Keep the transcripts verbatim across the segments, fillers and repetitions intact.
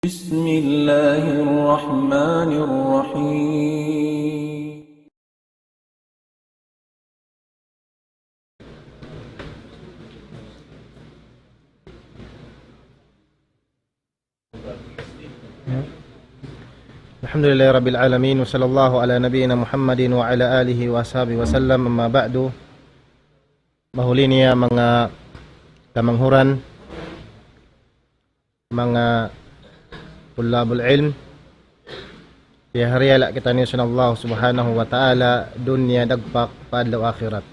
بسم الله الرحمن الرحيم. الحمد لله رب العالمين، وصلى الله على نبينا محمد وعلى آله وأصحابه وسلم، أما بعد. Mahuli niya manga kamanghuran, manga tullabul ilm, piyaharihala kitaniyu sin Allah Subhanahu wa Ta'ala, dunya dagpak pa adlaw akhirat.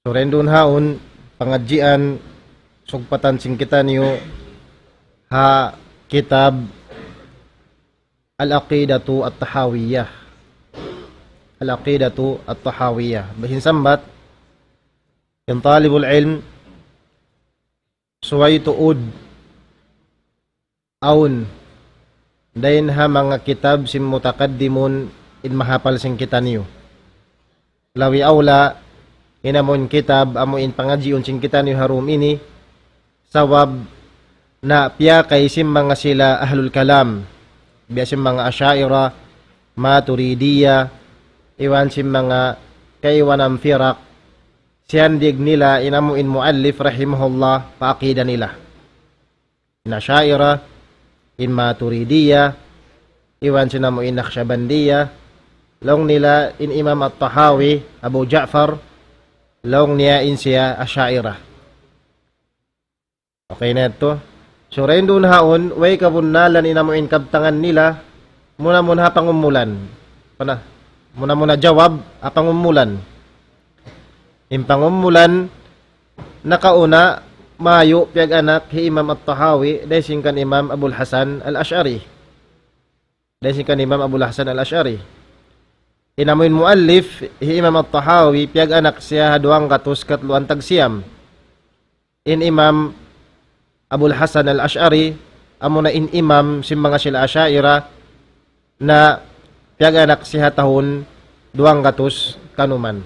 So, dayn duun haun, pangadjian, sugpatan sin kitaniyu, ha kitab Al-Aqidatu At-Tahawiyah. Al-Aqidatu At-Tahawiyah. Biya' sin sambat, in talibul ilm, subay tuud awn dayn ha manga kitab sin mutakaddimun in mahapal sin kitaniyu. Labi awla, in amuin kitab, amuin pangadjiun sin kitaniyu ha dum ini, sabab na piyakay sin manga sila ahlul kalam, biya' sin manga Asha'ira, Maturidiya, iban sin manga kaibanan firak, siyandig nila in amuin muallif rahimahullah pa aqida nila. In Asha'ira, in Maturidiya, iban sin amuin Naqshabandiya, laung nila in Imam At-Tahawi, Abu Ja'far, laung niya in siya Asha'ira. Okay na yadtu. So, dayn duun haun, way kabunnalan in amuin kabtangan nila, muna-muna ha pangumulan. Pana, muna-muna jawab, ha pangumulan. In pangumulan, nakauna, mayu' piyag-anak hi Imam At-Tahawi, dayn sin kan Imam Abul Hasan Al-Ash'ari. Dayn sin kan Imam Abul Hasan Al-Ash'ari. In amuin muallif, hi Imam At-Tahawi, piyag-anak siya ha duwanggatus katluan tag siyam. In Imam Abul Hasan Al-Ash'ari, amuna in imam sin manga sila Asha'ira, na piyag-anak siya ha tahun duwanggatus kanuman.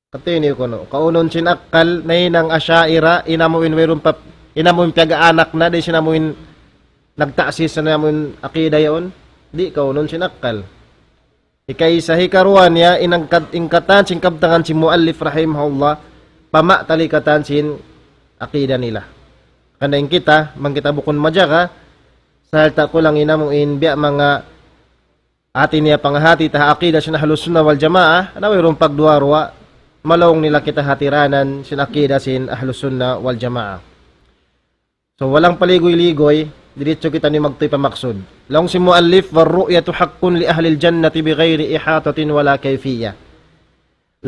Katiniyu kunu', kaunun sin akkal, nahinang Asha'ira, in amuin wayruun pa, in amuin piyag-anak na, di' sin amuin nagta'sis na amuin aqida yaun, di' kaunun sin akkal. Hikaisa, hikaruwa niya, in angkat-, in katan sin kabtangan sin muallif rahimahullah, pama' talikadan sin aqida nila. Karna' in kita, bang kita bukun majaga, sarta' kulang in amuin biya' manga hati niya panghati ta ha aqida sin Ahlus Sunnah wal Jamaah, na wayruun pagduwa-ruwa, malaung nila kita hatiranan sin aqida sin Ahlus Sunnah wal Jamaah. So, walang paligoy-ligoy, diritsu kitaniyu magtuy pa maksud. Laung sin muallif, والرؤية حق لأهل الجنة بغير إحاطة ولا كيفية.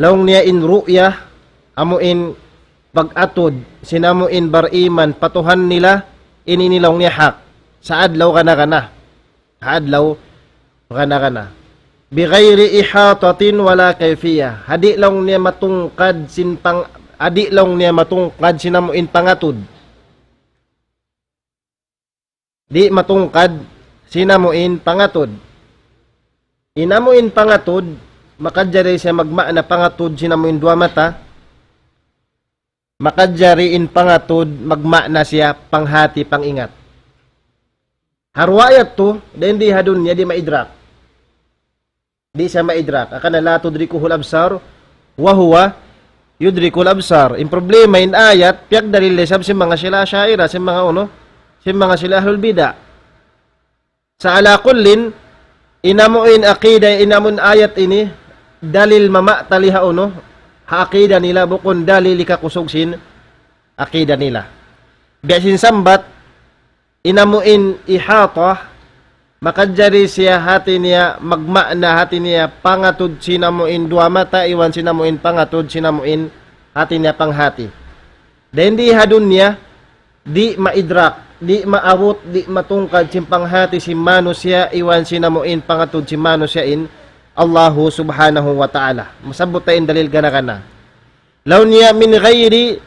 Laung niya in ru'yah, amuin pag-atud, sin amuin bariman pa Tuhan nila, ini ini laung niya hak. Sa adlaw kana-kana. Ha adlaw kana-kana. بغير إحاطة ولا كيفية. Ha di' laung niya matungkad sin pang-, ha di' laung niya matungkad sin amuin pangatud. Di' matungkad sin amuin pangatud. In amuin pangatud, makajari siya magmaana pangatud sin amuin duwa mata, makajari in pangatud magmaana siya panghati, pangingat. Ha ruwayat tu, dayn di ha dunya di' maidrak. Di' siya maidrak. Hangkan لا تدركه الأبصار وهو يدرك الأبصار. In problema in ayat, piyagdalil isab sin manga sila Asha'ira, sin manga unu, sin manga sila ahlul bid'ah. Sa ala kullin, in amuin aqida, in amuin ayat ini, dalil mama tali ha unu, ha aqida nila, bukun dalil hikakusug sin aqida nila. Biya' sin sambat, in amuin ihata, makajari siya hati niya magmaana, hati niya pangatud sin amuin duwa mata, iban sin amuin pangatud sin amuin hati niya panghati. Dayn di ha dunya, di' maidrak, di' maabut, di' matungkad sin panghati sin manusiya', iban sin amuin pangatud sin manusiya' in Allahu Subhanahu wa Ta'ala. Masabbut ta in dalil gana-gana. Laung niya من غير,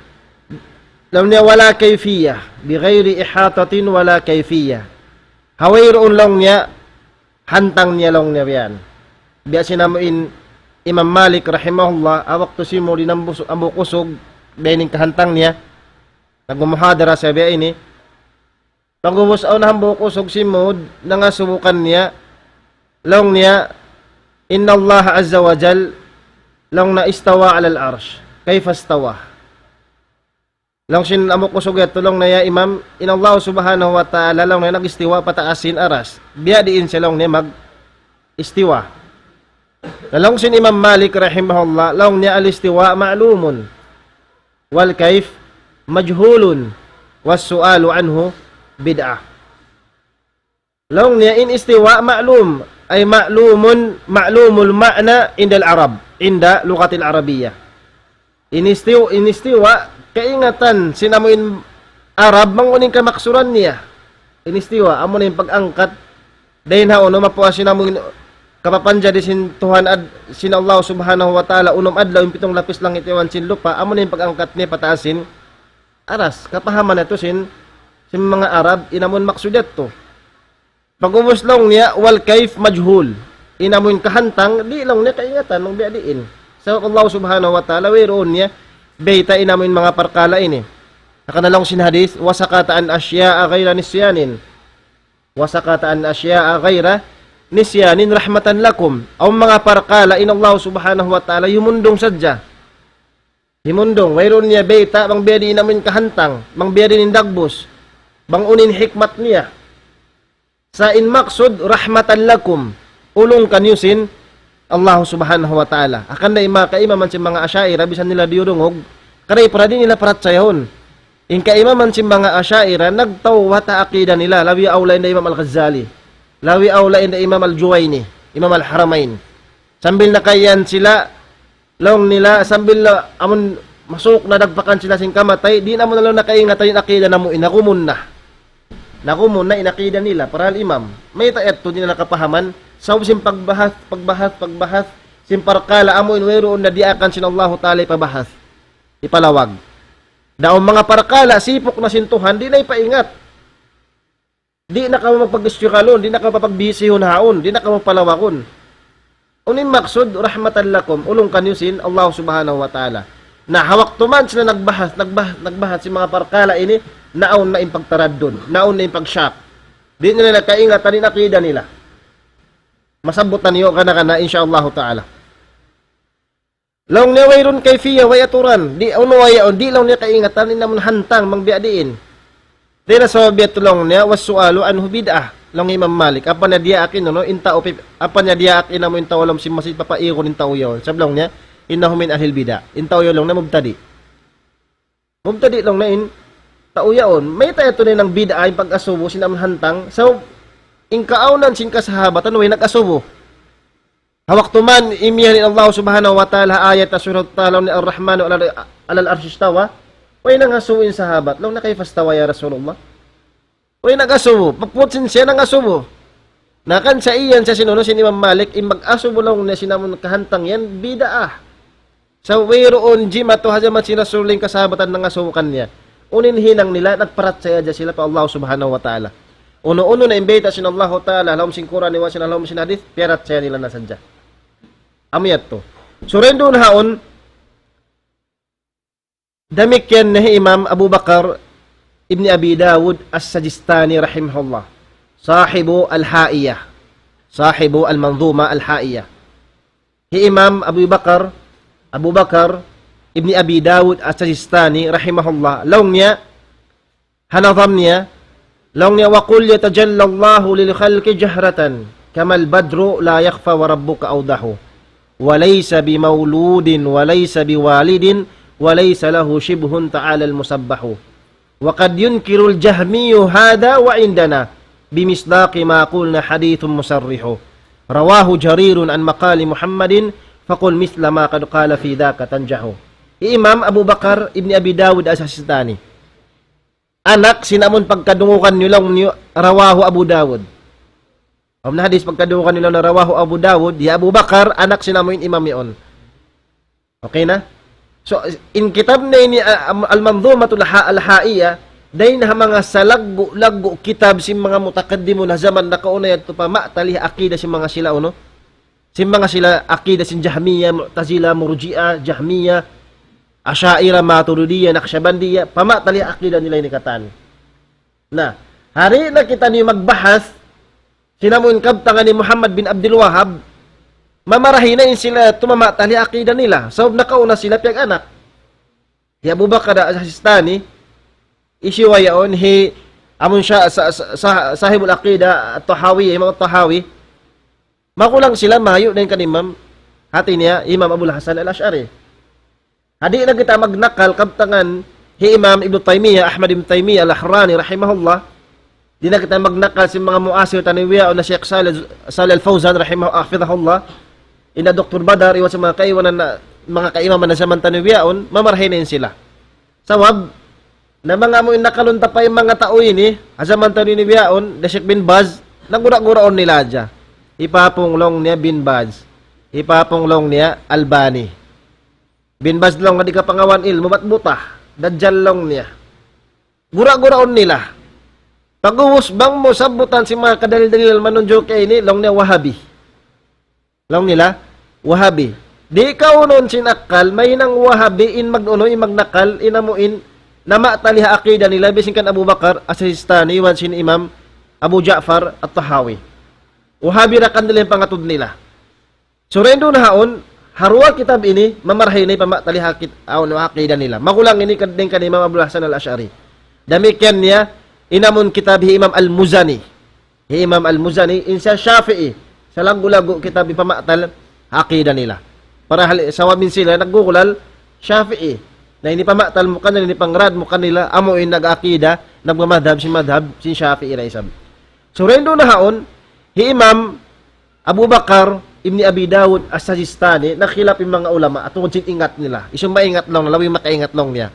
laung niya ولا كيفية, بغير إحاطة ولا كيفية. Ha wayruun laung niya, hantang niya laung niya biya' yan. Biya' sin amuin Imam Malik rahimahullah, ha waktu simu' di' nambusu-, ambu kusug, biya' ini in kahantang niya, nagmumuhadara siya biya' ini, Pag'ubus awn hambuuk usug simud, nangasubu kaniya, laung niya, إن الله عز وجل, laung niya, استوى على العرش. كيف استوى؟ Laung sin hambuuk usug yadtu, laung niya, ya Imam, in Allah subhanahu wa ta'ala, laung niya, nag-istiwa pataas sin aras. Biya' diin siya, laung niya, mag-istiwa. Na laung sin Imam Malik rahimahullah, laung niya, الاستواء معلوم والكيف مجهول والسؤال عنه بدعة. Laung niya in istiwa ma'lum, ay ma'lumun, ma'lumul ma'na indal Arab, inda lughatil Arabiyya. In istiw-, in istiwa, kaingatan sin amuin Arab, bang unu in kamaksuran niya. In istiwa, amu na in pag-angkat, dayn ha unu, mapuas sin amuin kapapanjari sin Tuhan ad-, sin Allah subhanahu wa ta'ala, unum adlaw, in pitung lapis langit iban sin lupa', amu na in pag-angkat niya pataas sin aras. Kapahaman natu' sin, sin manga Arab, in amun maksud yadtu. Pag'ubus laung niya, والكيف مجهول. In amun kahantang, di' laung niya kaingatan, bang biya' diin. Sabab Allah subhanahu wa ta'ala, wayruun niya, bayta' in amun manga parkala' ini. Hangkan laung sin hadith, وسكت عن أشياء غير نسيان. وسكت عن أشياء غير نسيان رحمة لكم. Awn manga parkala' in Allah subhanahu wa ta'ala, himundung sadja. Himundung, wayruun niya bayta', bang biya' diin in amun kahantang, bang biya' diin in dagbus, bang unu in hikmat niya. Sa' in maksud, رحمة لكم, ulung kaniyu sin Allah subhanahu wa ta'ala. Hangkan da in manga kaimaman sin manga Asha'ira, bisan nila diyurungug, karay para di' nila parachayahun. In kaimaman sin manga Asha'ira, nagtawbat ha akida nila, labi awla inda Imam Al-Ghazali, labi awla inda Imam Al-Juwayni, Imam Al-Haramayn. Sambil na kaiyan sila, laung nila, sambil na amun masuuk na dagpakan sila sin kamatay, di' na amu na laung nakaingat in akida namu', nagumun na. Nagumun na in akida nila, para al-imam. Mayta' yadtu di' na nakapahaman, sabab sin pagbahas, pagbahas, pagbahas, sin parkala' amu in wayruun na diyaakan sin Allahu Ta'ala ipabahas, ipalawag. Daun manga parkala', sipuk na sin Tuhan, di' na ipaingat. Di' na kamu mapag-istigalun, di' na kamu papagbisihun haun, di' na kamu palawagun. Unu in maksud, رحمة لكم, ulung kaniyu sin Allah subhanahu wa ta'ala. Na, ha waktu man sila nagbahas, nagbahas, nagbahas sin manga parkala' ini, naawn na in pagtaraddud, naawn na in pag-shock. Di' nila nakaingatan in akida nila. Masabbut na niyu kana-kana, insya Allah ta'ala. Laung niya wayruun kayfiyya, way aturan. Di', unu way, di' laung niya kaingatan in amun hantang, bang biya' diin. Di' na sabab biya' tu laung niya, والسؤال عنه بدعة. Laung Imam Malik, apa niya diyaak in, unu, in tau pip-, apa niya diyaak in amun tau ha lawm sin masjid, papaigun in tau yaun. Sabab laung niya, إنه من أهل البدع. In tau yaun laung niya mubtadi'. Mubtadi' laung niya in tau yaun. Mayta' yadtu na in bid'a, in pag-asubu sin amun hantang. Sabab, in kaawnan sin kasahabatan, way nag-asubu. Ha waktu man imiyan in Allah subhanahu wa ta'ala ayat ha surat Taha laung niya الرحمن على، على العرش استوى. Way nangasubu in sahabat. Laung niya كيف استوى يا رسول الله. Way nangasubu. Pagput sin siya nangasubu. Na kan sa iyan sa sin unu sin Imam Malik, in mag-asubu laung niya sin amun kahantang yan, bid'ah. Sa' wayruun jimatu ha jaman sin Rasul in kasahabatan nangasubu kaniya. Unu in hinang nila, nagparachaya hadja sila pa Allah subhanahu wa ta'ala. Unu-unu na in bayta' sin Allahu ta'ala, ha lawm sin Qur'an, iban sin ha lawm sin hadith, piyarachaya nila na sadja. Amu yadtu. So, dayn duun haun, damikkiyan na hi Imam Abu Bakar ibn Abi Dawud As-Sajistani rahimahullah. صاحب الحائية. صاحب المنظومة الحائية. Hi Imam Abu Bakar, Abu Bakar ibn Abi Dawud As-Sajistani rahimahullah. Laung niya, ha nazam niya, laung niya, وقل يتجلى الله للخلق جهرة كما البدر لا يخفى وربك أوضح وليس بمولود وليس بوالد وليس له شبه تعالى المسبح وقد ينكر الجهمي هذا وعندنا بمصداق ما قلنا حديث مصرح رواه جرير عن مقال محمد فقل مثل ما قد قال في ذاك تنجح. Imam Abu Bakar ibn Abi Dawud As-Sajistani. Anak sin amun pagkadungugan niyu laung niyu, rawahu Abu Dawud. Awn na hadith pagkadungugan niyu laung niyu, rawahu Abu Dawud, hi Abu Bakar, anak sin amun imam yaun. Okay na? So, in kitab na ini, ah, am-, Al-Manzumatul Ha-, Al-Haiya, dayn ha manga salaggu'-laggu' kitab sin manga mutakaddimun ha jaman nakauna yadtu pa matali akida sin manga sila unu. Sin manga sila akida sin Jahmiya, Mu'tazila, Murji'a, Jahmiya, Asha'ira, Maturidiya, Naqshabandiya, pa matali akida nila ini katan. Na, Hari na kita ni magbahas, sin amu in kabtangan ni Muhammad bin Abdul Wahhab, mamarahi na in sila tumama' tali akida nila. Sabab nakauna sila piyag-anak. Hi Abu Bakar As-Sistani, hisiyu yaun hi amun siya, sa, sa, sa, sahibul aqida At-Tahawi, Imam At-Tahawi. Makulang sila mahayu dayn kan Imam, hati niya, Imam Abul Hasan Al-Ash'ari. Di' na kita magnakal kabtangan hi Imam Ibn Taymiyyah, Ahmad Ibn Taymiyyah Al-Harrani rahimahullah. Di' na kita magnakal sin manga muasir taniyu yaun na Sheikh Salih, Salih Al-Fawzan rahimah-, hafidhahullah. Ina Doktor Badar, iban sin manga kaibanan na, manga kaimaman na jaman taniyu yaun, mamarahi na in sila. Sabab, na manga amu in nakalun ta pa in manga tau ini, ha jaman taniyu yaun, da Sheikh bin Baz, nagura-guraun nila hadja. Hi Papung laung niya bin Baz. Hi Papung laung niya Albani. Bin Baz laung niya di' kapangawan ilmu', bat buta. Dajjal laung niya. Gura-guraun nila. Pag'ubus bang mu sabbutan sin manga kadalil-dalil manunjuk ini, laung niya Wahabi. Laung nila, Wahabi. Di' kaunun sin akkal, mahinang Wahabi in mag-unu, in magnakal, in amu in, nama' tali ha akida nila, biya' sin kan Abu Bakar As-Sistani, iban sin Imam Abu Ja'far At-Tahawi. Wahabi ra kanila in pangatud nila. So, dayn duun ha yaun, ha duwa kitab ini, mamarahi na in pama' tali ha kit-, awn akida nila. Makulang ini kan, dayn kan Imam Abul Hasan Al-Ash'ari. Damikkiyan niya, in amun kitab hi Imam Al-Muzani. Hi Imam Al-Muzani, in siya Shafi'i. Sa laggu'-laggu' kitab in pama' tali ha akida nila. Parahal, sabab in sila naggugulal Shafi'i. Na ini pama' tali mu kanila, ini pangrad mu kanila, amu in nag-akida, nagmamadhab sin madhab, sin Shafi'i ra isab. So, dayn duun ha yaun, hi Imam Abu Bakar ibn Abi Dawud As-Sajistani, nakhilaf in manga ulama, tungud sin ingat nila. Hisiyu maingat laung, labi makaingat laung niya.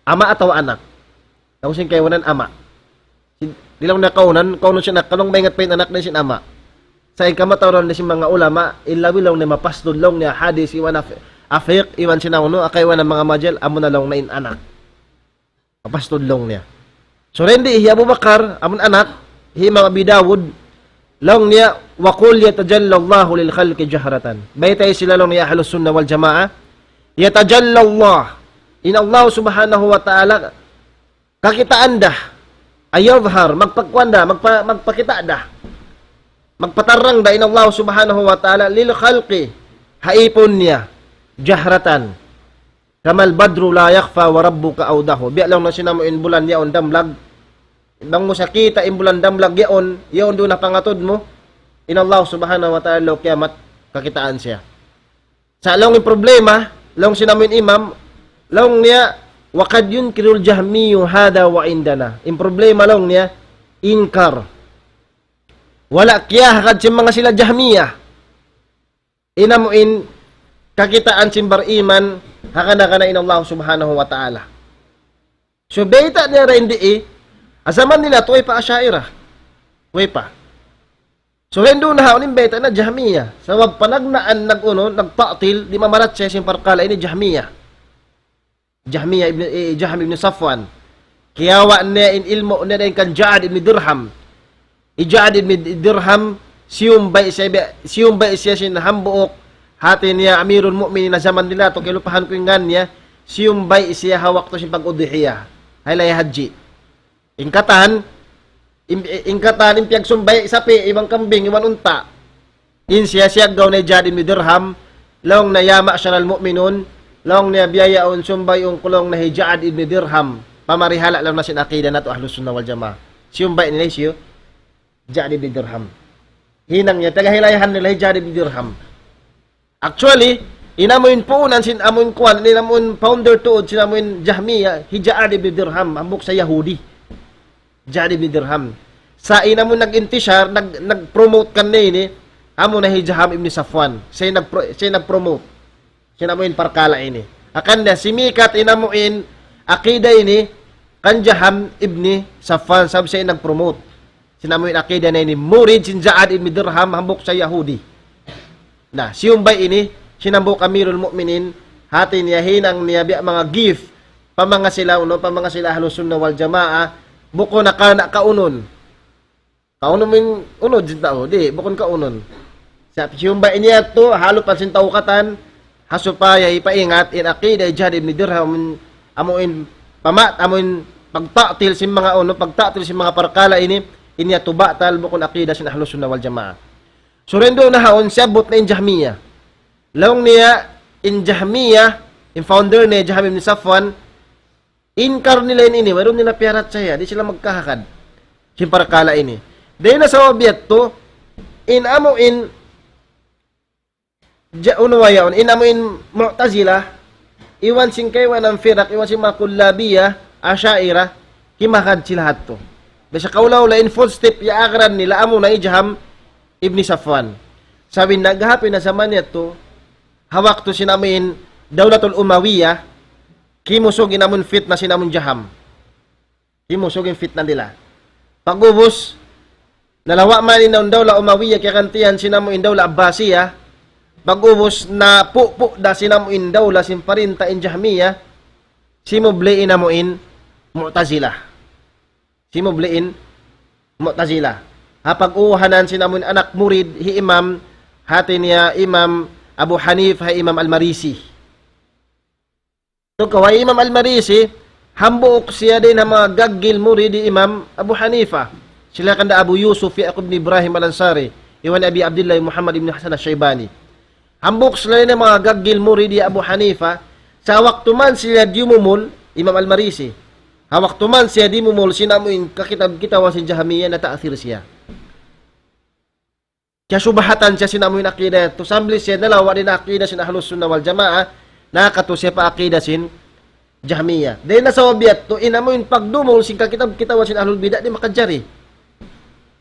Ama' atawa anak? Laung sin kaibanan ama'. Sin, di' laung niya kaunan, kaunun sin anak, laung maingat pa in anak dayn sin ama'. Sa' in kamatauran dayn sin manga ulama, in labi laung niya mapastud laung niya hadith iban af-, afiq, iban sin unu, kaibanan manga majal, amu na laung niya in anak. Mapastud laung niya. So, dayn di hi Abu Bakar, amun anak, hi Imam Abi Dawud, laung niya, وقل يتجلى الله للخلق جهرة. Baytai sila laung niya Ahlus Sunnah wal Jamaah, يتجلى الله. In Allah Subhanahu wa Ta'ala, kakitaan da, أي يظهر, magpakuan da, magpa-, magpakita' da. Magpatarrang da in Allah Subhanahu wa Ta'ala, للخلق, ha īpun niya, جهرة. كما البدر لا يخفى وربك أوضح. Biya' laung na sin amu in bulan yaun damlag. Bang mu sa kita' in bulan damlag yaun, yaun duun ha pangatud mu, in Allah Subhanahu wa Ta'ala adlaw kiyamat kakitaan siya. Sa' laung in problema, laung sin amu in imam, laung niya, وقد ينكر الجهمي هذا وعندنا. In problema laung niya, inkar. Wala' kiyahagad sin manga sila Jahmiyah. In amu in kakitaan sin bariman, hangkan-hangkan in Allah Subhanahu wa Ta'ala. So, bayta' niya dayn di, ha jaman nila, way pa Asha'irah. Way pa. So, hindu na ha yaun in bayta' na Jahmiyah. Sabab panagnaan nag-unu, nagta'til, di' mamarat siya sin parkala' ini Jahmiyah. Jahmiyah ibn, eh, Jahm ibn Safwan. Kiyawa' niya in ilmu' niya dayn kan Ja'ad ibn Dirham. Hi Ja'ad ibn Dirham, siyumbay siya, siyumbay siya sin hambuuk. Hati niya Amirul Mu'minin ha jaman nila, tu kiyalupahan ku in ngan niya, siyumbay siya ha waktu sin pag-udhiyah. Haylay hajji. In katan, in, in katan, in piyagsumbay, sapi', iban kambing, iban unta'. In siya, siyaggaw na hi Ja'ad ibn Dirham, laung niya, يا معشر المؤمنون, laung niya, biya' yaun, sumbayun ku laung niya hi Ja'ad ibn Dirham, pamarihala' laung niya sin aqida natu' Ahlus Sunnah wal Jamaah. Siyumbay nila hi Ja'ad ibn Dirham. Hinang niya, taga Hilayahan nila hi Ja'ad ibn Dirham. Actually, in amu in puunan sin amu in kuwan, in amu in founder tuud sin amu in Jahmiyyah, hi Ja'ad ibn Dirham, hambuuk sa Yahudi. Ja'ad ibn Dirham. Sa' in amu in nag-intishar, nag-, nag-promote kaniya ini, amu na hi Jaham ibn Safwan. Siya in nag-pro-, siya in nag-promote sin amu in parkala' ini. Hangkan da, simikat in amu in aqida ini, kan Jaham ibn Safwan, sabab siya in nag-promote sin amu in aqida na ini, murid sin Ja'ad ibn Dirham, hambuuk sa Yahudi. Na, siyumbay ini, sin hambuuk Amirul Mu'minin, hati niya hinang niya biya' manga gift, pa manga sila, unu, pa manga sila Ahlus Sunnah wal Jamaah, bukun na kana kaunun. Kaunun mu in unud sin tau, di', bukun kaunun. Sa' siyumbay niya tu, halupan sin tau katan, ha supaya hipaingat in aqida hi Ja'ad ibn Dirham, amu in pama-, amu in pagta'til sin manga unu, pagta'til sin manga parkala' ini, ini yadtu batal, bukun aqida sin Ahlus Sunnah wal Jamaah. So, dayn duun na haun, siyabbut na in Jahmiyyah. Laung niya, in Jahmiyyah, in founder niya, Jahm ibn Safwan, inkar nila in ini, wayruun nila piyarachaya, di' sila magkahagad sin parkala' ini. Dayn ha sabab yadtu, in amu in, ja-, unu wa yaun, in amu in Mu'tazilah, iban sin kaibanan firak, iban sin manga Kullabiyyah, Asha'irah, kimahagad sila hadtu. Biya' sa kaula-ula in footstep ya agaran nila amu na hi Jahm ibn Safwan. Sabab in naghapin na jaman yadtu, ha waktu sin amu in Dawlatul Umawiyyah, kimusug in amun fitna sin amun Jahm. Kimusug in fitna nila. Pag'ubus, nalawa' man in amun Dawla Umawiyyah kiyagantihan sin amu in Dawla Abbasiyyah. Pag'ubus, napupu' da sin amu in dawla sin parinta in Jahmiyyah, simubli in amu in Mu'tazilah. Simubli in Mu'tazilah. Ha pag'uhanan sin amu in anak murid hi Imam, hati niya Imam Abu Hanifa, hi Imam Al-Marisi. Tukaw, hi Imam Al-Marisi, hambuuk siya dayn ha manga gaggil murid hi Imam Abu Hanifa. Sila kanda Abu Yusuf Ya'qub ibn Ibrahim Al-Ansari, iban Abi Abdullah Muhammad ibn Hasan Al-Shaybani. Hambuuk sila dayn ha manga gaggil murid hi Abu Hanifa, sa' waktu man sila diyumumul, Imam Al-Marisi. Ha waktu man siya diyumumul sin amu in kakitab-kitaban sin Jahmiyyah, nata'thir siya. Kiyasubhatan siya sin amu in aqida yadtu. Sambil siya nalawa' dayn ha aqida sin Ahlus Sunnah wal Jamaah, nakatu siya pa aqida sin Jahmiyyah. Dayn ha sabab yadtu, in amu in pagdumul sin kakitab-kitaban sin Ahlul Bid'ah di' makajari.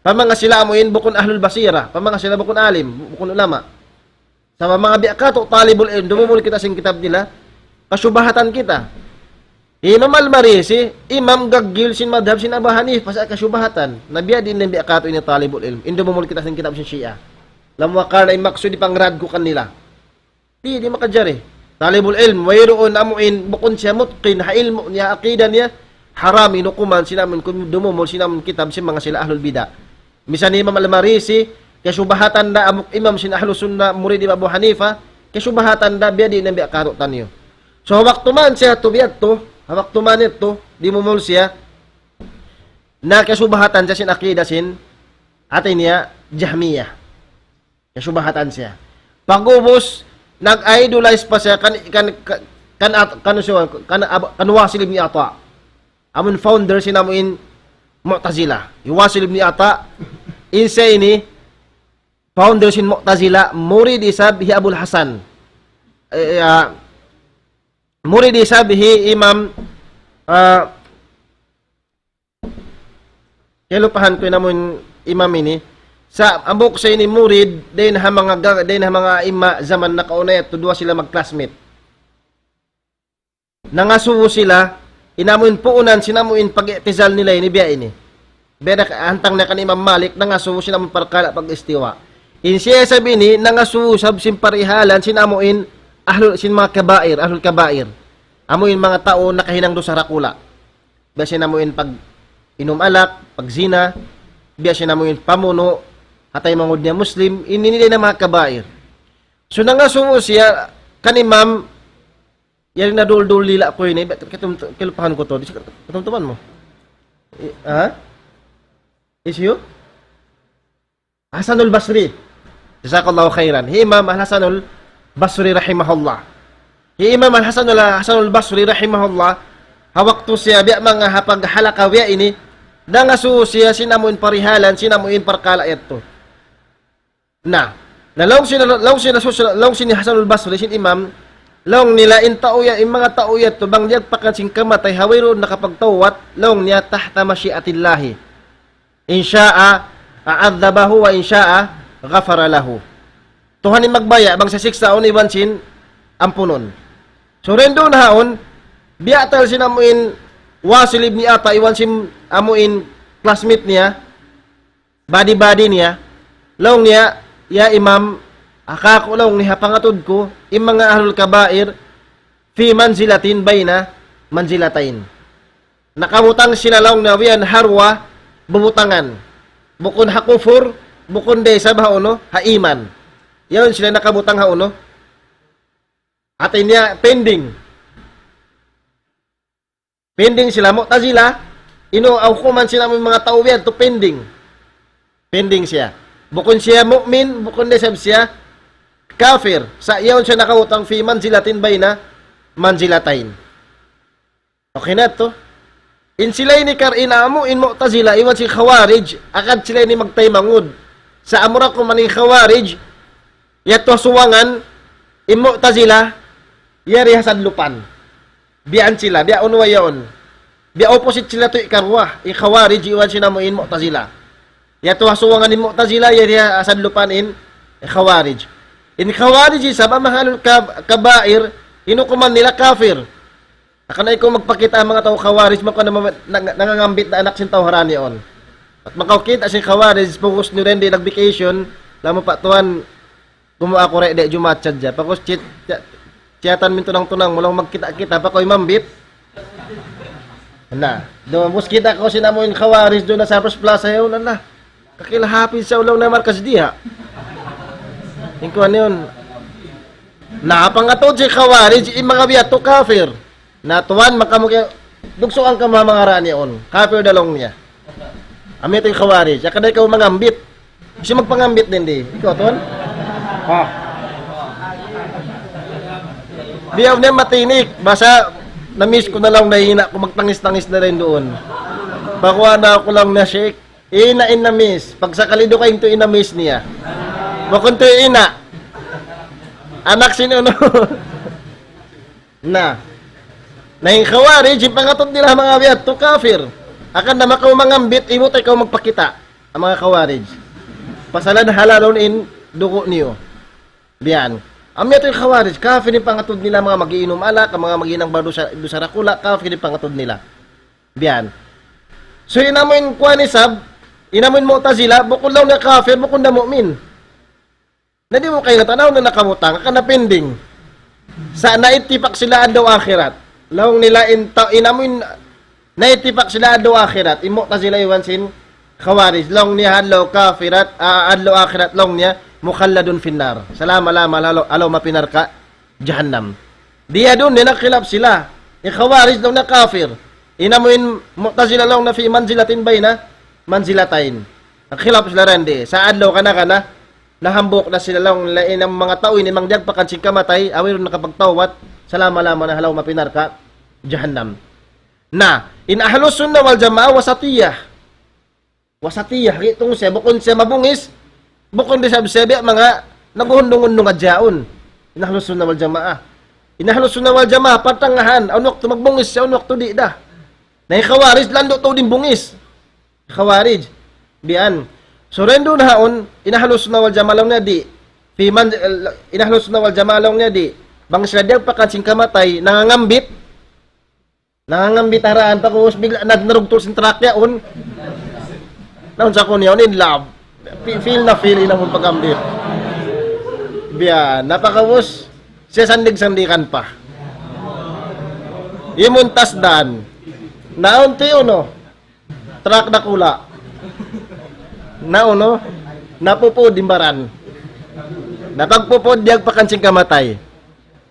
Pamanga sila amu in bukun ahlul basira, pamanga sila bukun alim, bukun ulama. Sabab manga biya' katu' talibul ilm, dumumul kita sin kitab nila, kasubhatan kita. Imam Al-Marisi, imam gaggil sin madhab sin Abu Hanifa, sa' kasubhatan. Na biya' diin in biya' katu' ini talibul ilm. In dumumul kita sin kitab sin Shia. Lam wakal na in maksud di' pangrad ku kanila. Di', di' makajari. Talibul ilm, wayruun amu in, bukun siya mutqin, ha ilmu' niya, aqida niya, haram in hukuman sin amu in, kum-, dumumul sin amu in kitab sin manga sila ahlul bid'ah. Misan Imam Al-Marisi, kasubhatan da amuk imam sin Ahlus Sunnah, murid Imam Abu Hanifa, kasubhatan da biya' diin in biya' katu' taniyu. So, ha waktu man siya tu biya' tu, ha waktu man yadtu, dimumul siya, na kasubhatan siya sin aqida sin, hati niya, Jahmiyyah. Kasubhatan siya. Pag'ubus, nag-idolize pa siya kan, kan, kan, kan, at-, kan, kan, kan, Ab-, kan Wasil ibn Ata. Amun founder sin amu in Mu'tazilah. Hi Wasil ibn Ata, in siya ini, founder sin Mu'tazilah, murid isab hi Abul Hasan. Eh, ah, murid isab hi Imam, ah, kalupahan ku in amun imam ini. Sa' hambuuk sa ini murid, dayn ha manga ga-, dayn ha manga imam jaman nakauna yadtu, duwa sila mag-classmate. Nangasubu sila, in amu in puunan sin amu in pag-i'tizal nila ini, biya' ini. Biya' da ka-, hantang na kan Imam Malik, nangasubu sin amu in parkala' pag-istiwa. In siya isab ini, nangasubu isab sin parihalan sin amu in ahlul, sin manga kabair, ahlul kabair. Amu in manga tau nakahinang dusa dakula'. Biya' sin amu in pag-inum alak, pag-zina, biya' sin amu in pamunu', ha taymanghud niya Muslim, ini nila in manga kabair. So, nangasubu siya kan Imam, yari na dul-dul dila' ku ini, katum-, kalupahan ku tu, di' sa katumtuman mu. I-, ha? Is you? Hasanul Basri. Jazakallahu khairan. Hi Imam Al-Hasanul Basri rahimahullah. Hi Imam Al-Hasanul, Hasanul Basri rahimahullah, ha waktu siya biya' manga ha paghalaka' biya' ini, nangasubu siya sin amu in parihalan, sin amu in parkala' yadtu. Na, na laung sin, laung sin, laung sin Hasanul Basri, sin imam, laung nila in tau ya, in manga tau yadtu, bang diyagpakan sin kamatay, ha wayruun nakapagtawbat, laung niya, تحت مشيئة الله. إن شاء عذبه وإن شاء غفر له. Tuhan in magbaya', bang siya siksaun iban sin ampunun. So, dayn duun haun, biya' tal sin amu in Wasil ibn Ata iban sin amu in classmate niya, buddy-buddy niya, laung niya, "Ya Imam, ha kaku' laung niya ha pangatud ku, in manga ahlul kabair, في منزلة بين منزلتين." Nakabutang sila laung niya biya' ha duwa bubutangan. Bukun ha kufur, bukun da isab ha unu, ha iman. Yaun sila nakabutang ha unu. Hati niya pending. Pending sila Mu'tazilah, Inu, hukuman sin amu in manga tau biya' tu pending. Pending siya. Bukun siya mu'min, bukun da isab siya kafir. Sa' yaun siya nakabutang في منزلة بين منزلتين. Okay na tu? In sila ini kar-, in amu in Mu'tazila, iban sin Khawarij, agad sila ini magtaymanghud. Sa' amura kuman in Khawarij, yadtu ha suwangan, in Mu'tazila, yari ha sadlupan. Biya' yan sila, biya' unu wa yaun. Biya' opposite sila tu ikaruwa, in Khawarij, iban sin amu in Mu'tazila. Yadtu ha suwangan in Mu'tazila, yari ha sadlupan in Khawarij. In Khawarij isab, amu in ahlul kab-, kabair, in hukuman nila kafir. Hangkan ikaw magpakita' ha manga tau Khawarij, maka na, na, nangangambit na anak sin tau ha dān yaun. At makaw kita' sin Khawarij, pag'ubus niyu dayn di nag-vacation, laung mu pa tuwan, gumuwa' aku di' Jumaat sadja. Pag'ubus chat, chat, chatan mu in tunang-tunang mu, laung magkita'-kita', pa kaw imambit. Na, duun, pag'ubus kita' kaw sin amu in Khawarij duun ha Cyprus Plaza yaun, na. Kakila hapin sa ulaw na markas diya. In kuwan yaun. Na, pangatud sin Khawarij, in manga biya' tu kafir. Na tuwan, makamu kaya, dugsuan kamu ha manga dān yaun. Kafir da laung niya. Amu yadtu in Khawarij. Hangkan ikaw mangambit. Siya magpangambit dayn di. Ikaw, tuwan? Ha? Biya' niya matinik. Basta, na-miss ku na laung na hina' ku, magtangis-tangis na rin duun. Pakuha na aku laung na, Sheikh. Ina' in na-miss. Pagsakali duun kaw in tu in na-miss niya. Bukun tu ina'. Anak sin unu. Na. Na in Khawarij, in pangatud nila ha manga biya' tu kafir. Hangkan na makaw mangambit, ibu tay kaw magpakita'. Amu in manga Khawarij. Pasalan halalun in dugu' niyu. Biya' yan. Amu yadtu in Khawarij, kafir in pangatud nila, manga mag-iinum alak, manga maghinang bardusa, dusa dakula', kafir in pangatud nila. Biya' yan. So, in amu in kuwan isab, in amu in Mu'tazila, bukun laung niya kafir, bukun da mu'min. Na di' mu kaingatan, awn na nakabutang, hangkan na pending. Sa' naitipak sila adlaw akhirat. Laung nila in ta-, in amu in, naitipak sila adlaw akhirat. In Mu'tazila iban sin Khawarij. Laung niya adlaw kafirat, ah, adlaw akhirat laung niya, مخلد في النار. Salama-lama, halaw, halaw mapinarka' jahannam. Diya duun, di' nagkhilaf sila. In Khawarij laung niya kafir. In amu in Mu'tazila laung niya في منزلة بين منزلتين. Nagkhilaf sila dayn di. Sa' adlaw kana-kana, nahambuuk na sila laung nila in amu in manga tau ini bang diyagpakan sin kamatay, wayruun nakapagtawbat, salama-lama na halaw mapinarka' jahannam. Na, in Ahlus Sunnah wal Jamaah wasatiyah. Wasatiyah, hitung siya, bukun siya mabungis, bukun di' siya, siya biya' manga naguhundung-hundung hadja yaun. In Ahlus Sunnah wal Jamaah. In Ahlus Sunnah wal Jamaah, patangahan, awn waktu magbungis siya, awn waktu di' da. Na in Khawarij, landu' tuud in bungis. Khawarij. Biya' yan. So, dayn duun ha yaun, in Ahlus Sunnah wal Jamaah laung niya di'. Fi man, in Ahlus Sunnah wal Jamaah laung niya di'. Bang sila diyagpakan sin kamatay, nangangambit. Nangangambit ha dān, pag'ubus bigla' na narugtul sin truck yaun. Naun sa kunu' yaun in love. Fi-, feel na feel in amun pag'ambit. Biya' yan, na pag'ubus, siya sandig-sandigan pa. Imuntas dān. Naun ti unu. Truck dakula'. Na unu, napupud in baran. Na pagpupud, diyagpakan sin kamatay.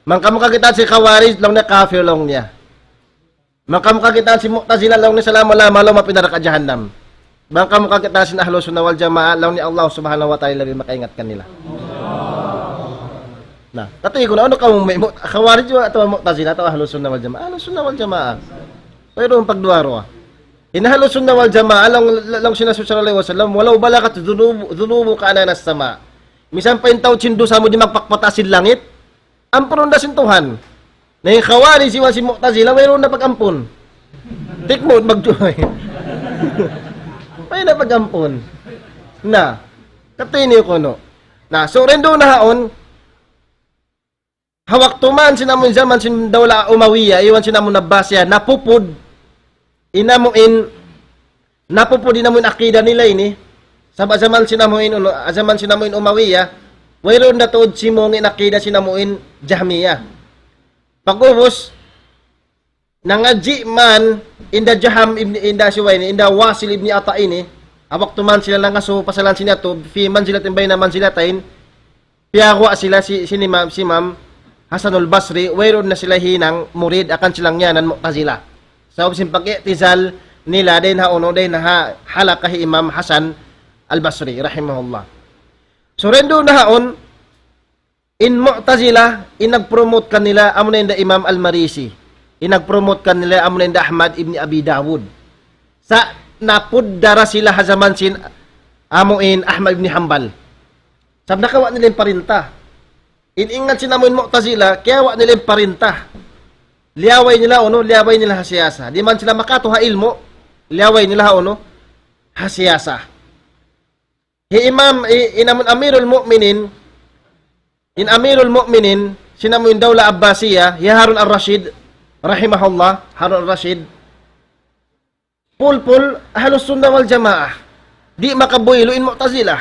Bang kamu kakitaan sin Khawarij, laung niya kafir, laung niya. Bang kamu kakitaan sin Mu'tazila, laung niya salama-lama, halaw mapinarka' jahannam. Bang kamu kakitaan sin Ahlus Sunnah wal Jamaah, laung niya Allah Subhanahu wa Ta'ala labi makaingat kanila. Na, kati' ku na, unu kamu may Mu-, Khawarij atawa Mu'tazila atawa Ahlus Sunnah wal Jamaah? Ahlus Sunnah wal Jamaah. Wayruun pagduwa-ruwa. In Ahlus Sunnah wal Jamaah, laung, laung sin Rasul sallallahu alayhi wasallam, ولو بلغت ذنوب-, ذنوبك عنان السماء. Misan pa in tau sin dusa mu di' magpakpata sin langit, ampunun da sin Tuhan. Na in Khawarij iban sin Mu'tazila, wayruun na pag-ampun. Tikmud magduway. Way na pag-ampun. Na, kati' niyu kunu'. Na, so, dayn duun na ha yaun, ha waktu man sin amun jaman sin Dawla Umawiya, iban sin amun Abbasiya, napupud, in amu in, napupud in amu in akida nila ini, sabab jaman sin amu in, unu, jaman sin amu in Umawiya, wayruun da tuud simūng in akida sin amu in Jahmiya. Pag'ubus, nangadji' man, hinda Jaham ibn, hinda siwa ini, hinda Wasil ibn Ata ini, ha waktu man sila nangasubu pasalan sin yadtu, في منزلة بين منزلتين, piyaguwa' sila sin, sin Imam, sin Imam Hasanul Basri, wayruun na sila hinang murid, hangkan sila ngiyanan Mu'tazila. Sabab sin pag-i'tizal, nila, dayn ha unu, dayn ha halaka hi Imam Hasan Al-Basri, rahimahullah. So, dayn duun na haun, in Mu'tazila, in nag-promote kanila, amu na in da Imam Al-Marisi. In nag-promote kanila, amu na in da Ahmad ibn Abi Dawud. Sa' napudda ra sila ha jaman sin, amu in Ahmad ibn Hanbal. Sabab nakawa' nila in parinta. In ingat sin amu in Mu'tazila, kiyawa' nila in parinta. Liyaway nila, unu, liyaway nila ha siyasa. Di' man sila makatu ha ilmu', liyaway nila ha, unu, ha siyasa. Hi Imam, i-, in amun Amirul Mu'minin, in Amirul Mu'minin, sin amu in Dawla Abbasiya, hi Harun Ar-Rashid, rahimahullah, Harun Ar-Rashid, pulpul Ahlus Sunnah wal Jamaah. Di' makabuilu in Mu'tazila.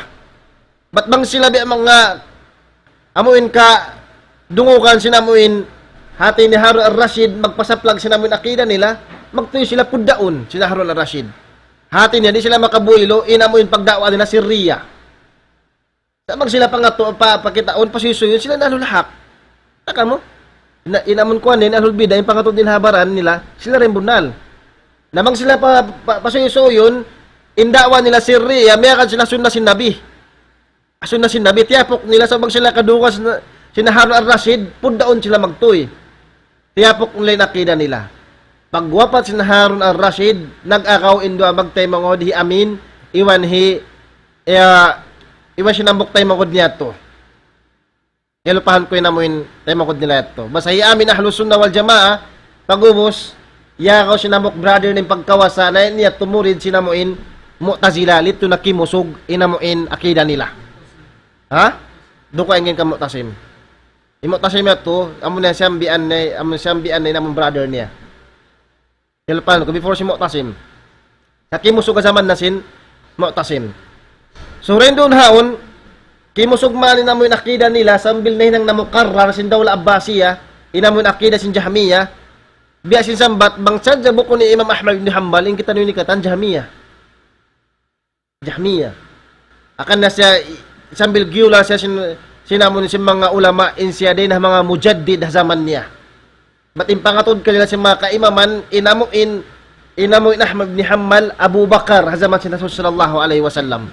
Bat bang sila biya' manga amu in kadungugan sin amu in hati ni Harun Ar-Rashid, magpasaplag sin amu in akida nila, magtuy sila puddaun, sila Harun Ar-Rashid. Hati niya, di' sila makabuilu, in amu in pagda'wa nila sirriya. Sa' bang sila pangatu-, pa-, pakitaun, pasuysuy, sila na ahlul haq. Taka mu? Na, in amun kuwan, in ahlul bid'ah, in pangatu' din habaran nila, sila rin bunnal. Na bang sila pa, pa, pasuysuy, in da'wa nila sirriya, miyagad sila sunna sin Nabi. Sunna sin Nabi, tiyapuk nila sa' bang sila kadugas na, sin Harun Ar-Rashid, puddaun sila magtuy. Tiyapuk nila in akida nila. Pagwapat sin Harun Ar-Rashid, nag-agaw in duwa magtaymanghud hi Amin, iban hi, iya, iban sin hambuuk taymanghud niya tu. Kalupahan ku in amu in taymanghud nila yadtu. Basta hi Amin Ahlus Sunnah wal Jamaah, pag'ubus, yagaw sin hambuuk brother niya in pagkawasa, na niya tumurid sin amu in Mu'tazila, litu na kimusug, in amu in akida nila. Ha? Duun ku ingin kan Mu'tasim. In Mu'tasim yadtu, amu na siyambian na, amu siyambian na in amu in brother niya. Hilpan ku before sin Mu'tasim. Sa' kimusug ha jaman na sin Mu'tasim. So, dayn duun haun, kimusug man in amu in akida nila, sambil nahinang na mukarrar sin Dawla Abbasiya, in amu in akida sin Jahmiya, biya' sin sambat, bang sadja bukun hi Imam Ahmad ibn Hanbal, in kitaniyu ini katan Jahmiya. Jahmiya. Hangkan na siya, i-, sambil giyula siya sin, sin amu in sin manga ulama, in siya dayn ha manga mujaddid ha jaman niya. Bat in pangatud kanila sin manga kaimaman, in amu in, in amu in Ahmad bin Hanbal, Abu Bakar, ha jaman sin Rasul sallallahu alayhi wasallam.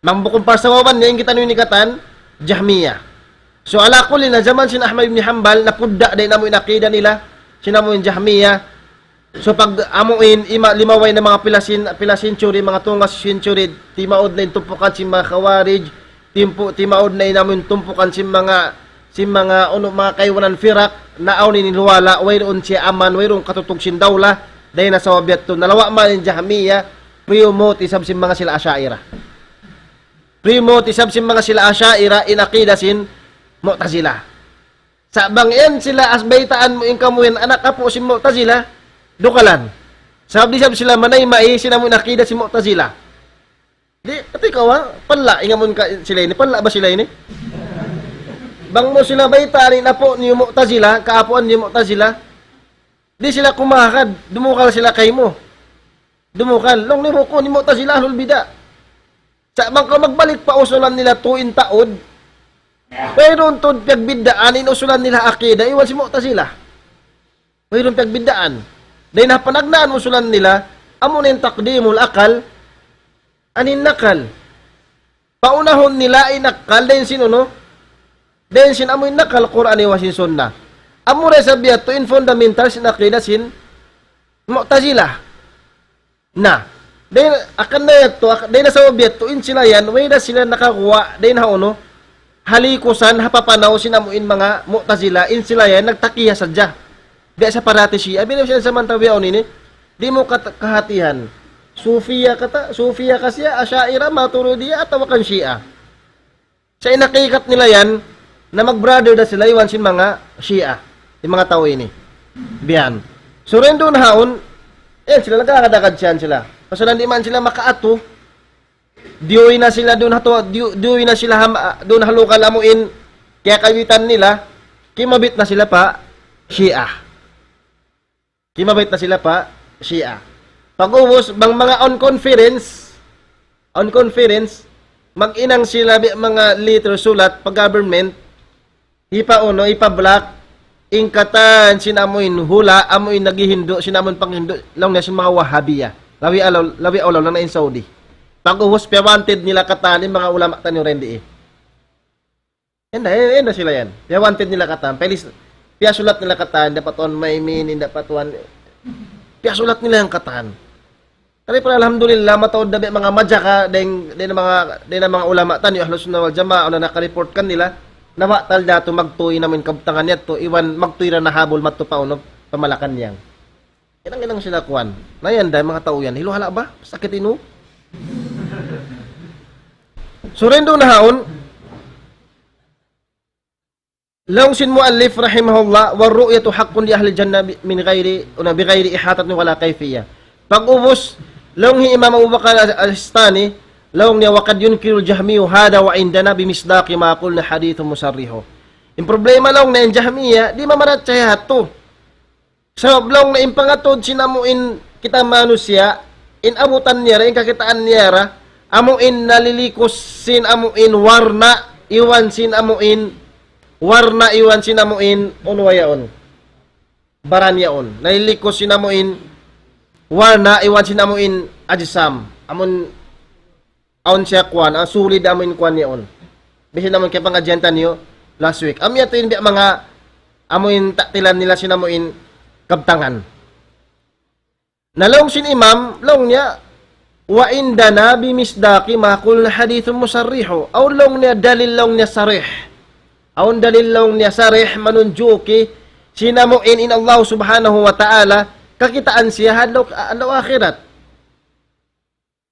Bang bukun parsawaban niya, in kitaniyu ini katan, Jahmiya. So, ala kulli, ha jaman sin Ahmad bin Hanbal, napudda' da in amu in akida nila, sin amu in Jahmiya. So, pag amu in, ima-, limabay na manga pila sin-, pila century, manga tunga' century, timaud na in tumpukan sin manga Khawarij, timpu-, timaud na in amu in tumpukan sin manga, sin manga, unu, manga kaibanan firak, na awn in luwala, wayruun siya aman, wayruun katutug sin dawla, dayn ha sabab yadtu, nalawa' man in Jahmiya, promote isab sin manga sila Asha'ira. Promote isab sin manga sila Asha'ira, in akida sin Mu'tazila. Sa' bang yan sila as baytaan mu in kamu yan anak apu' sin Mu'tazila, dukalan. Sabab di' isab sila manayma' sin amu in akida sin Mu'tazila. Di', ati kaw ha, pala', ingamun ka sila ini, pala' ba sila ini? Bang mu sila baytaan in apu' niyu Mu'tazila, kaapuan niyu Mu'tazila, di' sila kumakad, dumukal sila kaymu. Dumukal, laung niyu bukun, in Mu'tazila ahlul bid'ah. Sa' bang kaw magbalik pa usulan nila tuud in taud, wayruun tuud piyagbiddaan in usulan nila akida, iban sin Mu'tazila. Wayruun piyagbiddaan. Dayn ha panagnaan usulan nila, amu na in taqdimul aqal, anin naqal. Paunahun nila in akal, dayn sin unu, dayn sin amu in naqal Qur'an iban sin Sunnah. Amu ra isab yadtu in fundamental sin akida sin Mu'tazila. Na, dayn, hangkan na yadtu, hak-, dayn ha sabab yadtu, in sila yan, way da sila nakaguwa', dayn ha unu, ha likusan, ha papanaw sin amu in manga Mu'tazila, in sila yan, nagtakiya sadja. Biya' sa parati Shia, biya' sa samantabi yaun ini, di' mu kat-, kahatihan. Sufiya kata, Sufiya ka siya, Asha'ira, Maturidiya, atawa kan Shia. Sa' in hakikat nila yan, na mag-brother da sila iban sin manga Shia, in manga tau ini. Biya' yan. So, dayn duun haun, eh, sila nagkakadagad siyan sila. Pasal di' man sila makaatu, diyuy na sila duun ha tu-, diyu-, diyuy na sila ham-, ah, duun ha lugal amu in, kiyakawitan nila, kimabit na sila pa Shia. Kimabit na sila pa Shia. Pag'ubus, bang manga on conference, on conference, maghinang sila bi-, manga letter sulat pa government, hipa-unu, hipa-block, in katan sin amuin hula', amuin naghihindu', sin amuin panghindu', laung niya sin manga Wahabiya. Labi awla, labi awla na in Saudi. Pag'ubus piyawanted nila katan in manga ulama taniyu dindi. Yan na, yan, yan na sila yan. Piyawanted nila katan. Pilis, piyasulat nila katan, dapat tuwan may minin, dapat tuwan. Piyasulat nila yan katan. Kari pa, alhamdulillah, mataud na biya' manga majaka, dayng, dayng manga, dayng manga ulama taniyu, Ahlus Sunnah wal Jamaah, na nakareport kanila, nabatal da tu magtuy na amuin kabtangan yadtu, iban magtuy na nahabul madtu pa unu, pa Malacañang. Inang-inang sila kuwan. Na yan, dayng manga tau yan. Hilu hala ba? Sakit inu? So, rindu na haun, laung sin muallif rahimahullah, والرؤية حق لأهل الجنة من غير، بغير إحاطة ولا كيفية. Pag'ubus, laung hi Imam Abu Bakar Al-, Al-Sistani, laung niya, وقد ينكر الجهمي هذا وعندنا بمصداق ما قلنا حديث مصرح. In problema laung niya, in Jahmiya, di' mamarachaya yadtu. Sabab laung niya in pangatud sin amuin kita manusiya', in abutan niya ra, in kakitaan niya ra, amuin nalilikus sin amuin warna', iban sin amuin warna', iban sin amuin unu wa yaun. Baran yaun. Nalilikus sin amuin warna', iban sin amuin ajsam. Amun awn siya kuwan, ah, solid amuin kuwan yaun. Bisan amuin kapangadjian taniyu last week. Amu yadtu in biya' manga amuin ta'tilan nila sin amuin kabtangan. Na laung sin Imam, laung niya, وعندنا بمصداق ما قلنا حديث مصرح. Awn laung niya dalil laung niya sarih. Awn dalil laung niya sarih manunjuki sin amuin in Allah Subhanahu wa Ta'ala kakitaan siya ha adlaw, adlaw akhirat.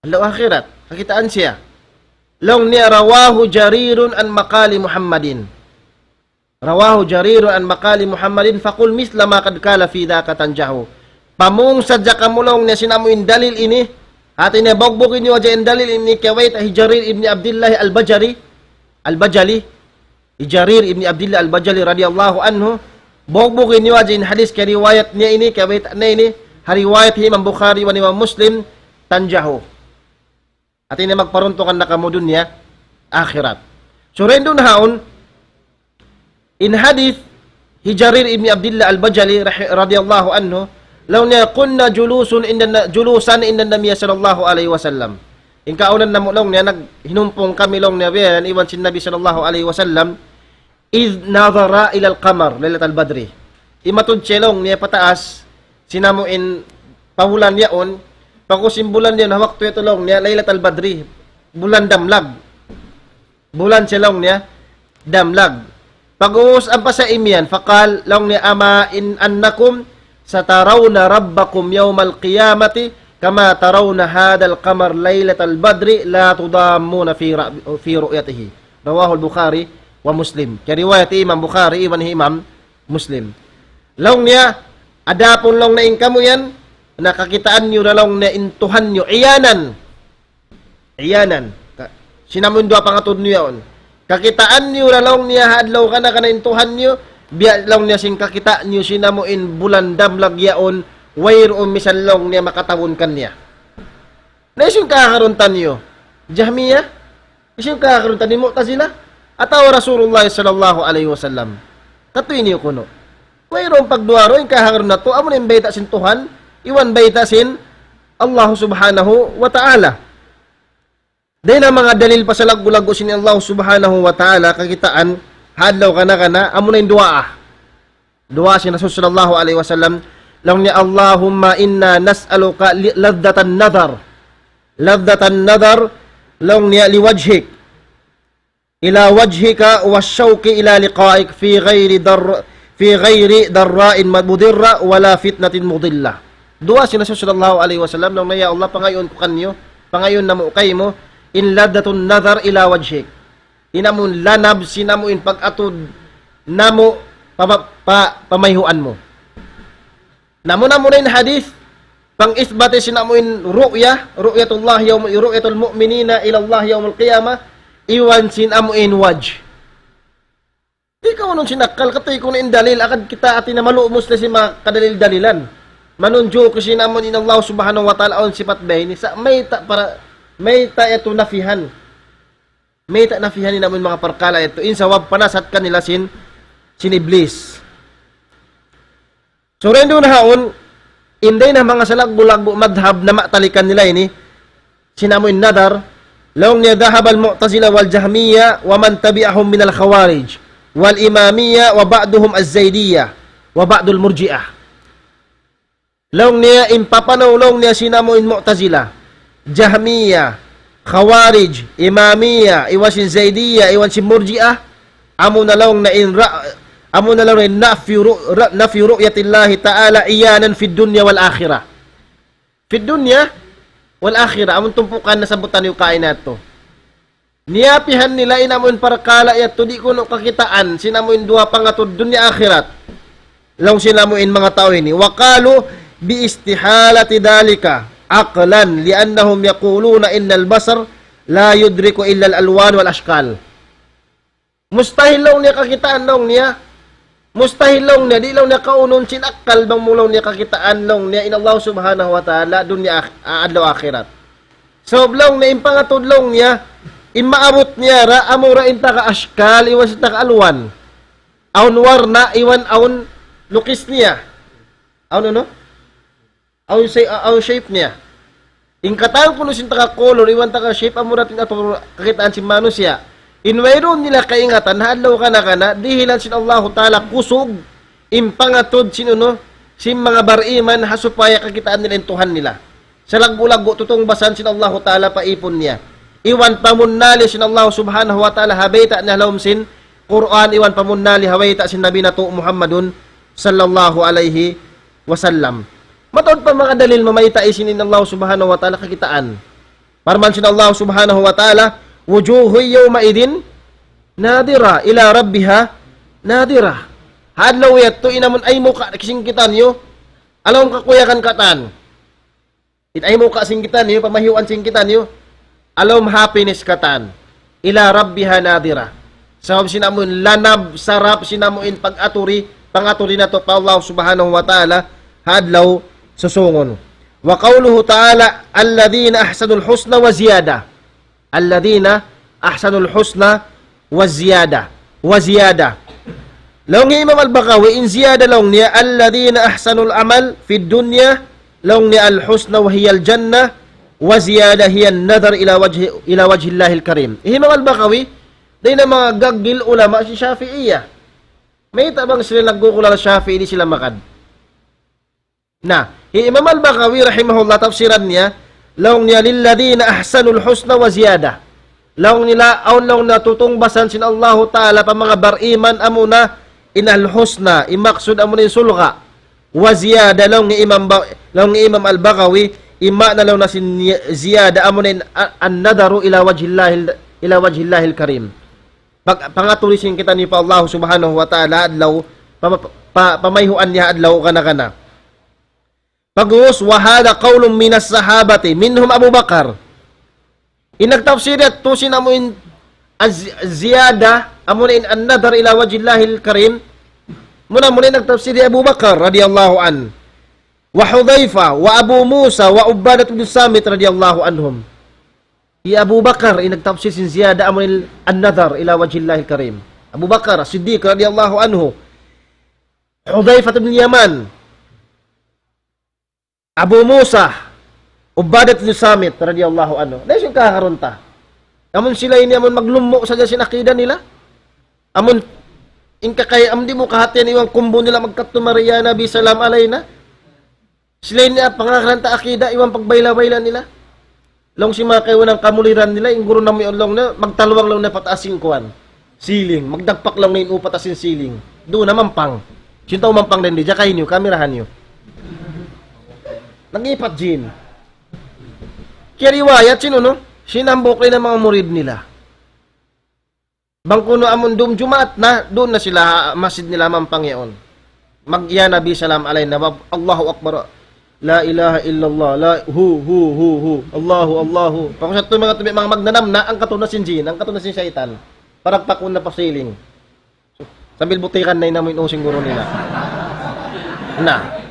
Adlaw akhirat, kakitaan siya. Laung niya رواه جرير عن مقال محمد. رواه جرير عن مقال محمد فقل مثل ما قد قال في ذاك تنجح. Pamung sadja kamu laung niya sin amuin dalil ini. Hati niya bugbugin niyu hadja in dalil ini kiyawayta' hi Jarir ibn Abdullah Al-Bajari. Al-Bajali. Hi Jarir ibn Abdullah Al-Bajali radiyallahu anhu. Bugbugin niyu hadja in hadis kiyariwayat niya ini, kiyawayta' niya ini, ha riwayat hi Imam Bukhari wa Imam Muslim, تنجح. Hati niya magparuntungan na kamu dunya, akhirat. So, rindu na haun, in hadith hi Jarir ibn Abdullah Al-Bajali rahi-, radiyallahu anhu, laung niya, كنا جلوس عند الن-، جلوسا عند النبي صلى الله عليه وسلم. In kaunan namu' laung niya, naghinumpung kami laung niya, biya' yan, iban sin Nabi sallallahu alayhi wasallam, إذ نظر إلى القمر ليلة البدر. Imatud siya laung niya pataas, sin amuin pa bulan yaun, pag'ubus in bulan yaun, ha waktu yadtu laung niya, Laylatul Badri, bulan damlag. Bulan siya laung niya, damlag. Pag'ubus ampa sa imiyan, فقال, laung niya, أما إن أنكم سترون ربكم يوم القيامة كما ترون هذا القمر ليلة البدر لا تضامون في رأ-، في رؤيته. رواه البخاري ومسلم. Kiyariwayat hi Imam Bukhari iban hi Imam Muslim. Laung niya, adapun laung niya in kamu yan, na kakitaan niyu na laung niya in Tuhan niyu, iyanan. Iyanan. Ka-, sin amuin duwa pangatud niyu yaun. Kakitaan niyu na laung niya ha adlaw kana-kana in Tuhan niyu, biya' laung niya sin kakita' niyu sin amuin bulan damlag yaun, wayruun misan laung niya makatabun kaniya. Na hisiyu in kahagarun taniyu? Jahmiyyah? Hisiyu in kahagarun taniyu? Mu'tazilah? Atawa Rasulullah sallallahu alayhi wasallam? Katu' ini kunu'. Wayruun pagduwa-ruwa in kahagarun natu', amu in bayta' sin Tuhan, iban bayta' sin Allah Subhanahu wa Ta'ala. Dayn ha manga dalil pa sa laggu'-laggu' sin Allah Subhanahu wa Ta'ala, kakitaan, ha adlaw kana-kana, amu na in duwaa. Duwaa sin Rasul sallallahu alayhi wasallam, laung niya, اللهم إنا نسألك ل-، لذة النظر. لذة النظر, laung niya, لوجهك. إلى وجهك والشوق إلى لقائك في غير ضر-، في غير ضراء مضرة ولا فتنة مضلة. Duwaa sin Rasul sallallahu alayhi wasallam, laung niya, "Ya Allah, pangayuun ku kaniyu, pangayuun namu' kaymu, in لذة النظر إلى وجهك." In amun lanab sin amuin pag-atud namu' pa, pa, pa, pamayhuan mu. Na amu na in hadith, pang-isbat sin amuin ru'ya, رؤية الله يوم، رؤية المؤمنين إلى الله يوم القيامة, iban sin amuin wajh. Di' kaw anun sin akkal, katu' kunu' in dalil, agad kita hati niya malumus na sin manga kadalil-dalilan. Manunjuk sin amuin Allah Subhanahu wa Ta'ala awn sipat biya' ini. Sa' mayta' para, mayta' yadtu nafihan. Mayta' nafihan in amuin manga parkala' yadtu. In sawab panasat kanila sin, sin Iblis. So, dayn duun haun, in dayn ha manga salaggu'-laggu' madhab na matalikan nila ini, sin amu in nadhar, laung niya ذهب المعتزلة والجهمية ومن تبعهم من الخوارج والإمامية وبعضهم الزيدية وبعض المرجئة. Laung niya in papanaw laung niya sin amu in Mu'tazila, Jahmiya, Khawarij, Imamiya, iban sin Zaidiya, iban sin Murji'ah, amu na laung niya in ra-, amu na laung niya in nafyu ru-, ra-, nafyu ru'yatillahi ta'ala iyanan fid dunya wal akhirah. Fid dunya wal akhirah, amun tumpukan na sabutan niyu kaina yadtu. Niyapihan nila in amun parkala' yadtu di' kunu' kakitaan sin amun duwa pangatud dunya akhirat. Laung sin amun manga tau ini. وقالوا باستحالة ذلك عقلا لأنهم يقولون إن البصر لا يدرك إلا الألوان والأشكال. Mustahil laung niya kakitaan laung niya. Mustahil laung niya, di' laung niya kaunun sin akkal bang mu laung niya kakitaan laung niya in Allah Subhanahu wa Ta'ala dunya akh-, adlaw akhirat. Sabab laung niya, in pangatud laung niya, in maabut niya ra, amu ra in taga ashkal, iban sin taga alwan. Awn warna, iban awn lukis niya. Awn unu? Awn sha-, awn shape niya. In katan kunu' sin taga color, iban taga shape, amu ra in atur kakitaan sin manusiya'. In wayruun nila kaingatan, ha adlaw kana-kana, dihilan sin Allahu Ta'ala kusug, in pangatud sin unu, sin manga bariman, ha supaya kakitaan nila in Tuhan nila. Salaggu'-laggu' tutungbasan sin Allahu Ta'ala pa ipun niya. Iban pamunnali sin Allah Subhanahu wa Ta'ala ha bayta' niya ha lawm sin Qur'an, iban pamunnali ha bayta' sin Nabi natu' Muhammadun sallallahu alayhi wasallam. Mataud pa manga dalil mamayta' sin in Allah Subhanahu wa Ta'ala kakitaan. Parman sin Allah Subhanahu wa Ta'ala, وجوه يومئذ ناضرة إلى ربها ناظرة. Ha adlaw yadtu in amun ay muka' sin kitaniyu, awn kakuyagan katan. In ay muka' sin kitaniyu, pamayhuan sin kitaniyu, awn happiness katan. إلى ربها ناظرة. Sabab sin amun lanab, sarap, sin amun pag-aturi, pang-aturi natu' pa Allah Subhanahu wa Ta'ala, ha adlaw susungun. وقوله تعالى: الذين أحسنوا الحسنى وزيادة. الذين أحسنوا الحسنى وزيادة. وزيادة. Laung hi Imam Al-Baghawi, in ziyada laung niya, الذين أحسنوا العمل في الدنيا, laung niya الحسنى وهي الجنة، وزيادة هي النظر إلى وجه، إلى وجه الله الكريم. Hi Imam Al-Baghawi, dayn ha manga gagil ulama sin Shafi'iyya. Mayta' bang sila nagkukulal Shafi'i di' sila magad? Na, hi Imam Al-Baghawi rahimahullah tafsiran niya, laung niya للذين أحسنوا الحسنى وزيادة. Laung nila, awn laung niya tutungbasan sin Allahu Ta'ala pa manga bariman amuna in al-husna, in maksud amuna in surga'. Wa ziyada laung ni Imam Ba-, laung ni Imam Al-Baghawi, in maana laung niya sin ziyada amuna in a-, النظر إلى وجه الله، إلى وجه الله الكريم. Pag-, pangaturi sin kitaniyu pa Allah Subhanahu wa Ta'ala adlaw, pa-, pa-, pamayhuan niya adlaw kana-kana. Pag'ubus, وهذا قول من الصحابة منهم أبو بكر. In nagtafsir yadtu sin amu in az-, ziyada, amu in النظر إلى وجه الله الكريم. Muna-muna in nagtafsir hi Abu Bakar radiyallahu anhu. وحذيفة وأبو موسى وعبادة بن الصامت رضي الله عنهم. Hi Abu Bakar in nagtafsir sin ziyada amu in النظر إلى وجه الله الكريم. Abu Bakar Siddiq radiyallahu anhu. Hudhayfah ibn Yaman. Abu Musa, Ubadat bin Samit radiyallahu anhu. Na sin kakarunta. Amun sila ini amun maglummu' sadja sin akida nila. Amun in kakay, amun di' mu kahatihan iban kumbu nila magkadtu mari ya Nabi salam alayna. Sila ini pangakarunta akida iban pagbayla-bayla nila. Laung sin manga kaibanan kamuliran nila, in guru namu' yan laung niya, magtaluang laung niya pataas sin kuwan. Ceiling, magdagpak laung niya in upat asin ceiling. Duun na mampang. Sin tau mampang dayn di, jakahi niyu, kamirahan niyu. Nag-ipat jin. Kiyariwayat sin unu, sin hambuuk in manga murid nila. Bang kunu' amun dum Jumaat na, duun na sila ha masjid nila mampang yaun. Mag ya Nabi salam alayna, wa Allahu Akbar. La ilaha illallah, la, hu, hu, hu, hu, Allahu, Allahu. Pagkasat tu manga tubi, manga magnanam na, hangkatu' na sin jin, hangkatu' na sin saytan. Paragpakun na pa ceiling. Sambil butikan na in amu in using guru nila. Na.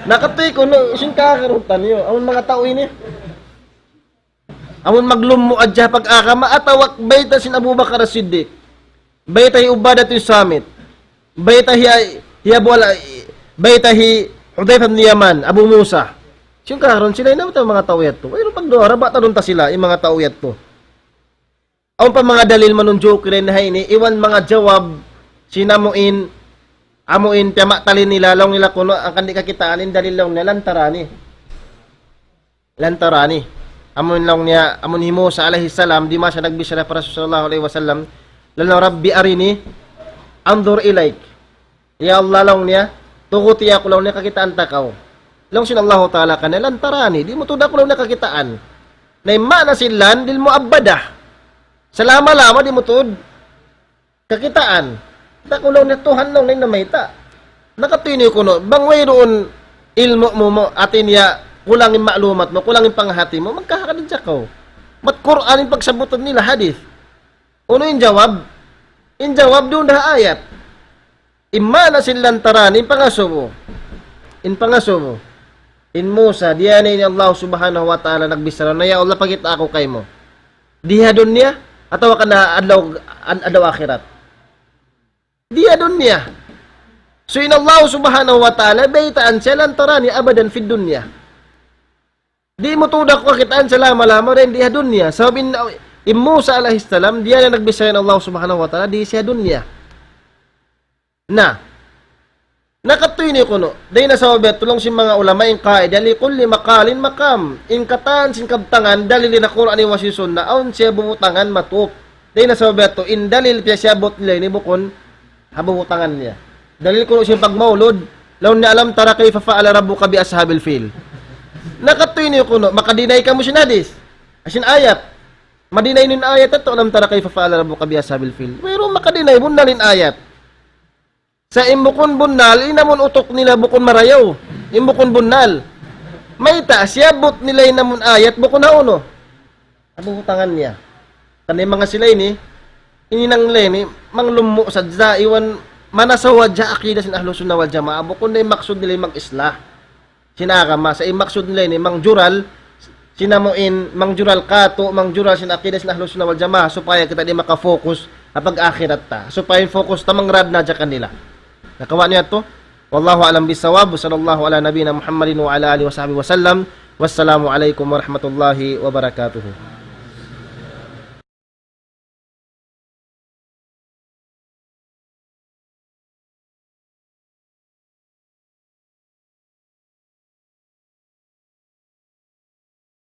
Na kati' kunu', sin kakarunta niyu. Amun manga tau ini. Amun maglummu' hadja pag-agama, atawa bayta' sin Abu Bakar As-Siddiq. Bayta' hi Ubadat bin Samit. Bayta' hi, hi Abu Al-, Bayta' hi Hudhayfah bin Yaman, Abu Musa. Siyun kaharun sila in manga tau yadtu. Wayruun pagduwa, rabata duun ta sila, in manga tau yadtu. Awn pa manga dalil manunjuki dayn ha ini, iban manga jawab, sin amuin, amuin piyamatalin nila, laung nila kunu', hangkan di' kakitaan, in dalil laung nila, lantaran ini. Lantaran ini. Amun laung niya, amun hi Musa alayhi salam, di' masa nagbichara pa Rasul sallallahu alayhi wasallam, laung niya, رب أرني أنظر إليك. Ya Allah, laung niya, tuguti aku, laung niya, kakitaan ta kaw. Laung sin Allahu Ta'ala kaniya, lantaran ini, di' mu tuud aku, laung niya, kakitaan. Na in maana sin lan, للمؤبدة. Salama-lama di' mu tuud kakitaan. Kita' ku, laung niya, Tuhan, laung niya, in namayta'. Na katu' ini kunu', bang wayruun ilmu' mu, mu, hati niya, kulang in maklumat mu, kulang in panghati mu, magkahagad in jakaw. Bat Qur'an in pagsabutan nila, hadith. Unu in jawab? In jawab duun da ha ayat. In maana sin lantaran, in pangasubu. In pangasubu. In Musa, diya na in Allah Subhanahu wa Ta'ala nagbichara na, "Ya Allah, pakita' aku kaymu." Di ha dunya, atawa kan ha adlaw, ad-, adlaw akhirat? Di ha dunya. So, in Allah Subhanahu wa Ta'ala, baytaan siya lantaran ini أبدا في الدنيا. Di' mu tuud aku kakitaan salama-lama dayn di ha dunya. Sabab in, in Musa alayhi salam, diya na nagbichara in Allah Subhanahu wa Ta'ala, di ha dunya. Na, na katu' ini kunu', dayn ha sabab yadtu laung sin manga ulama in qaida, لكل مقال مقام. In katan sin kabtangan, dalil dayn ha Qur'an iban sin Sunnah, awn siya bubutangan matup. Dayn ha sabab yadtu, in dalil piyasabut nila ini bukun ha bubutangan niya. Dalil kunu' sin pagmaulud, laung niya ألم تر كيف فعل ربك بأصحاب الفيل. Na katu' ini kunu', maka-deny kamu sin hadith. Sin ayat. Ma-deny niyu in ayat yadtu, ألم تر كيف فعل ربك بأصحاب الفيل. Wayruun maka-deny, bunnal in ayat. Sa' in bukun bunnal, in amun utuk nila bukun marayaw. In bukun bunnal. Mayta', siyabut nila in amun ayat bukun ha unu. Ha bubutangan niya. Karna' in manga sila ini, in hinang nila ini, manglummu' sadja iban manasaw hadja aqidah sin Ahlus Sunnah wal Jamaah. Bukun na in maksud nila in mag-islah sin agama, sa' in maksud nila ini mangjural, sin amuin, mangjural katu', mangjural sin aqidah sin Ahlus Sunnah wal Jamaah, supaya kita di' maka-focus ha pag-akhirat ta. Supaya in focus ta mangrad na hadja kanila. Na kawa' niya tu, والله أعلم بالصواب، وصلى الله على نبينا محمد وعلى آله وصحبه وسلم. والسلام عليكم ورحمة الله وبركاته.